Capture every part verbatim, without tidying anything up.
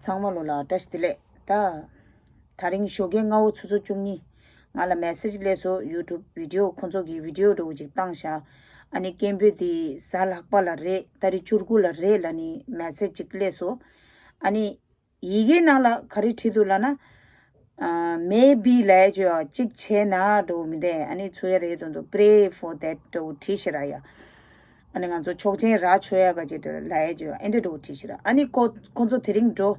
ཚང་མ་ལོ་ལ་བཀྲ་ཤིས་བདེ་ལེགས། ད་དེ་རིང་ཞོགས་ཀའི་སྔ་པོ་ཆུ་ཚོད་བཅུ་གཉིས། ང་ལ་མེ་སེ་ཇི་སླེབས་སོང་། ཡུ་ཊུབ་བི་ཌི་ཡོ་ཁོང་ཚོ་གི་བི་ཌི་ཡོ་འདྲ་བོ་ཅིག་བཏང་ཤག་ཨ་ནི་སྐད་འབོད་དེ་གཟའ་ལྷག་པ་ལ་རེད། ཏ་རིག་བཅུ་དགུ་ལ་རེད་ལབ་ནི་མེ་སེ་ཇི་ཅིག་སླེབས་སོང་། ཨ་ནི་ཡི་གེ་ནང་ལ་ག་རེ་བྲིས་འདུག་ལབ་ན། ཨ། མེ་བི་ལབ་ཡ་ཅིག་ཡོད། གཅིག་བྱས་ན་འགྲོ་མི་འདུག་ཨ་ནི་ཚོ་ཡ་རེད་དོན་དུ་pray for that འགྲོ་བྲིས་ཤི་ར་ཡ། ཨ་ནི་ང་ཚོ་ཆོག་མཆན་རག་ཆོག་ཡ་ག་ཅིག་ལབ་ཡ་ཅིག་ཡོད། ཨེ་འདྲ་འགྲོ་བྲིས་ཤི་ར། ཨ་ནི་ཁོ་ཁོ་ཚོ་དེ་རིང་འགྲོ།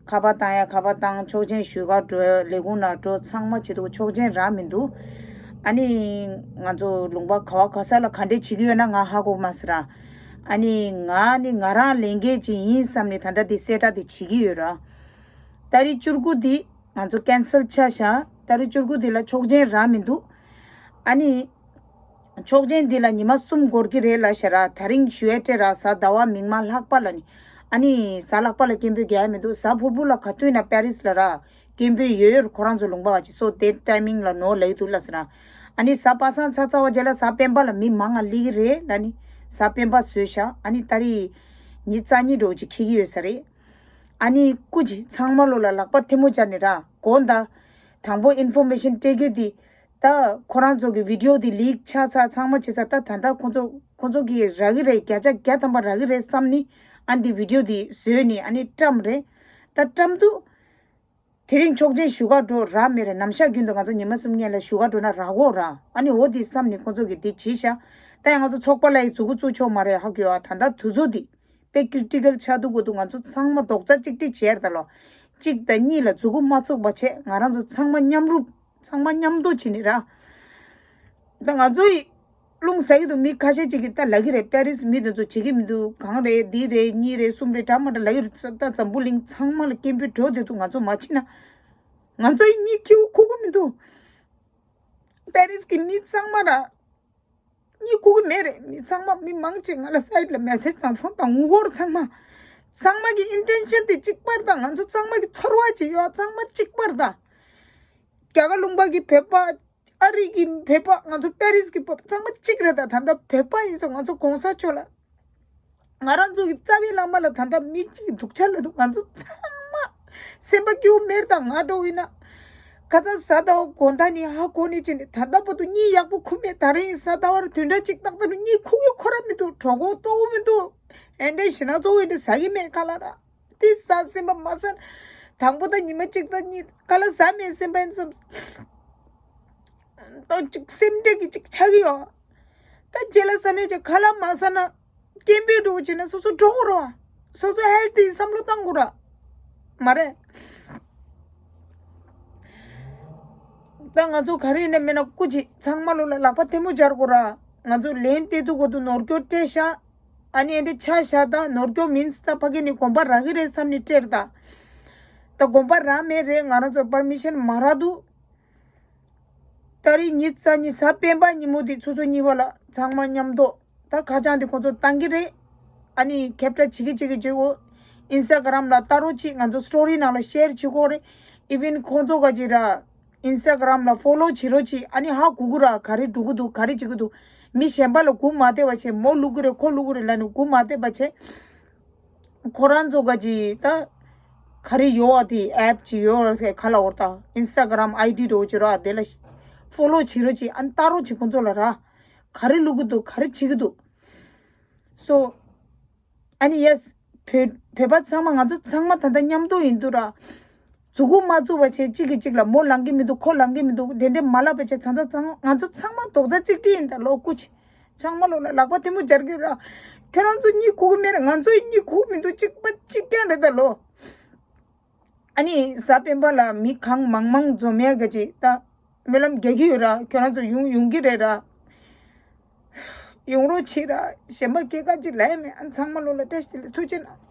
ཁ་པར་བཏང་ཡ་ཁ་པར་བཏང་། ཆོག་མཆན་ཞུ་ག་འགྲོ། ལས་ཁུངས་ནང་འགྲོ། ཚང་མ་བྱེད་དུས་ཆོག་མཆན་རག་མི་འདུག་ཨ་ནི་ང་ཚོ་ལུང་པ་ག་བ་ག་ས་ལ་ག་འདྲས་བྱེད་ཀྱི་ཡོད་ན་ང་ཧ་གོ་མ་སོང་ར། ཨ་ནི་ང་ནི་ང་རང་ལས་འགན་ཅིག་ཡིན་བསམ་ནས་ད་ལྟ་འདི་གསལ་བསྒྲགས་འདི་བྱེད་ཀྱི་ཡོད་ར། ཏ་རིག་བཅུ་དགུ་འདི་ང་ཚོ་ཀན་སལ་ཆགས་ཤག་ཏ་རིག་བཅུ་དགུ་འདི་ལ་ཆོག་མཆན་རག་མི་འདུག་ཨ་ནི་ཆོག་མཆན་འདི་ལ་ཉི་མ་གསུམ་འགོར་གྱི་རེད་ལབ་ཤག་ར། དེ་རིང་ཞུ་ཡ་སྤྲད་ར། གཟའ་ཟླ་བ་མིག་དམར་ལྷག་པ་ལ་ནི། ཨ་ནི་གཟའ་ལྷག་པ་ལ་སྐད་འབོད་རྒྱག་ཡ་མི་འདུག་གཟའ་ཕུར་བུ་ལ་ག་དུས་ན་པེ་རིས་ལ་ར་སྐད་འབོད་ཡོད་ཡོད། ཁོ་རང་ཚོ་ལུང་པ་བ་ཅིག་སོ་དེ་ཊའི་མིང་ལ་ནོར་ལབ་ཀྱི་འདུག་ལབ་ཟེར་ར། ཨ་ནི་གཟའ་པ་སངས་ཚར་ཚར་བ་རྗེས་ལ་གཟའ་སྤེན་པ་ལ་མི་མང་ང་སླེབས་ཀྱི་རེད་ལབ་ནི། གཟའ་སྤེན་པ་བཟོས་ཤག་ཨ་ནི་ཏ་རིག་ཉི་ཤུ་རྩ་གཉིས་འགྲོ་ཅིག་འཁེལ་གྱི་ཡོད་ས་རེད། ཨ་ནི་སྐུ་མཁྱེན་ཚང་མ་ལོ་ལ་ལག་པ་ཐལ་མོ་སྦྱར་ནས་ར་དགོངས་དག་དང་པོ་ཨིན་ཕོར་མེ་ཤན་སྤྲད་རྒྱུ་འདི། ད་ཁོ་རང་ཚོ་གི་བི་ཌི་ཡོ་འདི་ལིག་ཆགས་ཚར། ཚང་མ་བྱས་ཚར། ད་ད་ལྟ་ཁོ་ཚོ་ཁོ་ཚོ་གི་རག་གི་རེད། བརྒྱ་ཆ་བརྒྱ་ཐམ་པ་རག་གི་རེད་བསམ་ནི། ཨ་འདི་བི་ཌི་ཡོ་འདི་བཟོས་ནི་ཨ་ནི་བཀྲམ་རེད། ད་བཀྲམ་དུས་དེ་རིང་ཆོག་མཆན་ཞུ་ག་འགྲོ་རག་མེད་རེད། ནམ་ཞག་རྒྱུན་དུ་ང་ཚོ་ཉི་མ་གསུམ་ངེད་ལ་ཞུ་ག་འགྲོ་ན་རག་གོ་ར། ཨ་ནི་འོ་འདི་བསམ་ནི་ཁོ་ཚོ་གི་འདི་བྱས་ཤག་ད་ཡང་ང་ཚོ་ཚོགས་པ་ལ་ཡི་མཛུ་གུ་བཙུགས་ཆོག་མ་རེད། ཧ་གོ་ཡོད་ཨ། ད་ལྟ་དུས་ཚོད་འདི་དཔེ་ཀི་རི་ཊི་ཀལ་ཆགས་འདུག་གོ་འདུག་ང་ཚོ་ཚང་མ་རྡོག་རྩ་གཅིག་སྒྲིལ་བྱས་ད་ལོ། གཅིག་དང་གཉིས་ལ་མཛུ་གུ་མ་བཙུགས་པ་བྱས། ང་རང་ཚོ་ཚང་མ་མཉམ་རུབ་ཚང་མ་མཉམ་དུ་བྱས་ནི་ར། ད་ང་ཚོ་ཡི་རླུང་ཟ་གི་འདུག་མི་ཁ་ཤས་ཅིག་གིས་ད་ལབ་ཀྱི་རེད། པེ་རིས་མི་དེ་ཚོ་བྱེད་ཀྱི་མི་འདུག་གང་རེད། འདི་རེད། གཉིས་རེད། གསུམ་རེད། གྲ་མ་འདྲ་ལབ་ཀྱི་རེད། ད་འཛམ་བུ་གླིང་ཚང་མ་ལ་སྐད་འབོད་འགྲོ་བསྡད་འདུག་ང་ཚོ་མ་ཕྱིན་ན་ང་ཚོ་ཡི་གཉིད་ཁུག་ཁུག་གི་མི་འདུག་པེ་རིས་ཀྱི་མི་ཚང་མ་ར། གཉིད་ཁུག་གི་མེད་རེད། མི་ཚང་མ་མི་མང་ཆེ་ང་ལ་སའིཌ་ལ་མེ་སེ་ཇི་དང་ཕོན་དང་ངུ་སྒོར་ཚང་མ། ཚང་མ་གི་ཨིན་ཊེན་ཤན་དེ་གཅིག་པར་དང་། ང་ཚོ་ཚང་མ་གི་ཚོར་བ་ཅིག་ཡོད། ཚང་མ་གཅིག་པར་དང་། རྒྱ་གར་ལུང་པ་གི་བོད་པ། ཨ་རི་གི་བོད་པ། ང་ཚོ་པེ་རིས་གི་བོད་པ་ཚང་མ་གཅིག་རེད། ད་ད་ལྟ་བོད་པ་ཡིན་ཙང་ང་ཚོ་གོང་ས་མཆོག་ལ། ང་རང་ཚོ་གི་རྩ་བའི་བླ་མ་ལ་ད་ལྟ་མི་གཅིག་སྡུག་ཅག་ལ་འདུག་ང་ཚོ་ཚང་མ་སེམས་པ་སྐྱིད་པོ་མེད། ད་ང་འདྲ་བོ་ཡིན་ན་ཁ་སང་གཟའ་ཟླ་བ་དགོང་དག་ནས་ཧ་གོ་ནས་བྱས་ནས་ད་ལྟ་བར་དུ་གཉིད་ཡག་པོ་ཁུག་མེད། ད་རིང་གཟའ་ཟླ་བ་ར་བདུན་ཕྲག་གཅིག་ཏག་ཏག་རུ་གཉིད་ཁུག་གི་ཁོ་ར་མི་འདུག་གྲོད་ཁོག་ལྟོགས་མི་འདུག་ཨེ་འདྲ་ཞེ་ན་གཙོ་བོ་ཨེ་འདྲ་ཟ་གི་མེད་ཁ་ལག་ར། དེ་ཟ་སེམས་པ་མ་ཟ། དང་པོ་ད་ཉི་མ་གཅིག་དང་གཉིས་ཁ་ལག་ཟ་མེད་སེམས་པ་ཡིན་བསམ། ད་ཅིག་སེམས་ཁྲལ་གྱི་ཅིག་ཆགས་ཀྱི་ཡོད། ད་རྗེས་ལ་བསམ་ཡས་ཅིག་ཁ་ལག་མ་ཟ་ན་སྐད་འབོད་འགྲོ་བྱས་ན་སོ་སོ་འགྲོ་དགོས་རེད་བ། སོ་སོ་ཧེལ་ཐི་བསམ་བློ་བཏང་དགོས་རེད་མ་རེད། ད་ང་ཚོ་ག་རེ་ཡིན་ན་མིན་ན་སྐུ་མཁྱེན་ཚང་མ་ལོ་ལ་ལག་པ་ཐལ་མོ་སྦྱར་དགོས་རེད། ང་ཚོ་ལན་སྟེར་དུས་གོ་དུ་ནོར་སྐྱོན་སྤྲད་ཤག་ཨ་ནི་ཨེ་འདྲ་ཆགས་ཤག་ད་ནོར་སྐྱོན་མིན་ད་ཕ་གི་ནས་དགོངས་པ་རག་གི་རེད་བསམ་ནས་སྤྲད་ད། ད་དགོངས་པ་རག་མེད་རེད། ང་རང་ཚོ་པར་མི་ཤན་མ་རག་འདུག་ཏ་རིག་ཉི་ཤུ་རྩ་གཉིས་གཟའ་སྤེན་པ་ཉིན་མོ་དེ་ཆུ་ཚོད་གཉིས་པ་ལ་ཚང་མ་མཉམ་དུ་ད་ཁ་བྱང་དེ་ཁོང་ཚོ་བཏང་གི་རེད། ཨ་ནི་ཁེབ་ཏྲ་བྱེད་ཀྱི་བྱེད་ཀྱི་བྱེད་འོ། ཨིན་སྟ་གྷ་རམ་ལ་ལྟ་རོགས་བྱེད། ང་ཚོ་སི་ཊོ་རི་ནང་ལ་ཤེར་བྱེད་དགོས་རེད། ཨི་ཝན་ཁོང་ཚོ་ག་ཅིག་ར་ཨིན་སྟ་གྷ་རམ་ལ་ཕོ་ལོ་བྱེད་རོགས་བྱེད། ཨ་ནི་ཧ་གོ་གི་ར་ག་རེ་འགྲོ་གི་འདུག་ག་རེ་བྱེད་ཀྱི་འདུག་མི་གཞན་པ་ལ་སྒུག་མ་བསྡད་པ་བྱེད། མོ་བླུག་གི་རེད་ཁོ་བླུག་གི་རེད་ལབ་ནས་སྒུག་མ་བསྡད་པ་བྱེད། ཁོ་རང་ཚོ་ག་ཅིག་ད་ག་རེ་ཡོད་བ་དེ་ཨེབ་ཅིག་ཡོད་ར་ཁ་ལ་འོར་ད་ཨིན་སྟ་གྷ་རམ་ཨའི་ཌི་འདྲ་བོ་ཅིག་ར་དེ་ལ་ཕོ་ལོ་བྱེད་རོགས་བྱེད། ཨ་ནི་ལྟ་རོགས་བྱེད་ཁོང་ཚོ་ལ་ར་ག་རེ་བླུག་གི་འདུག་ག་རེ་བྱེད་ཀྱི་འདུག་སོ་ཨ་ནི་ཡེ་སི་བོད་བོད་པ་ཚང་མ་ང་ཚོ་ཚང་མ་ད་ལྟ་མཉམ་དུ་ཡིན་དུས་ར། མཛུ་གུ་མ་བཙུགས་པ་བྱས་གཅིག་གིས་གཅིག་ལ་མོ་ལངས་ཀྱི་མི་འདུག་ཁོ་ལངས་ཀྱི་མི་འདུག་དེ་འདྲས་མ་ལབ་པ་བྱས་ཚང་ཚང་ཚང་ང་ཚོ་ཚང་མ་རྡོག་རྩ་གཅིག་སྒྲིལ་ཡིན་ད་ལོ་སྐུ་མཁྱེན། ཚང་མ་ལོ་ལ་ལག་པ་ཐལ་མོ་སྦྱར་གྱི་ར། ཁྱོད་རང་ཚོ་གཉིད་ཁུག་གི་མེད་ར་ང་ཚོ་ཡི་གཉིད་ཁུག་མི་འདུག་གཅིག་པ་གཅིག་རྐྱང་རེད་ད་ལོ། ཨ་ནི་གཟའ་སྤེན་པ་ལ་མི་གང་མང་མང་འཛོམས་ཡ་ག་ཅིག་ད་སྨོན་ལམ་རྒྱག་གི་ཡོད་ར། ཁྱོད་རང་ཚོ་ཡོང་ཡོང་གི་རེད་ར། ཡོང་རོགས་བྱེད་ར། གཞན་པ་སྐད་ཀ་ཅིག་ལབ་ཡ་མེད། ཨ་ཚང་མ་ལོ་ལ་བཀྲ་ཤིས་བདེ་ལེགས་ཐུགས་རྗེ་གནང་།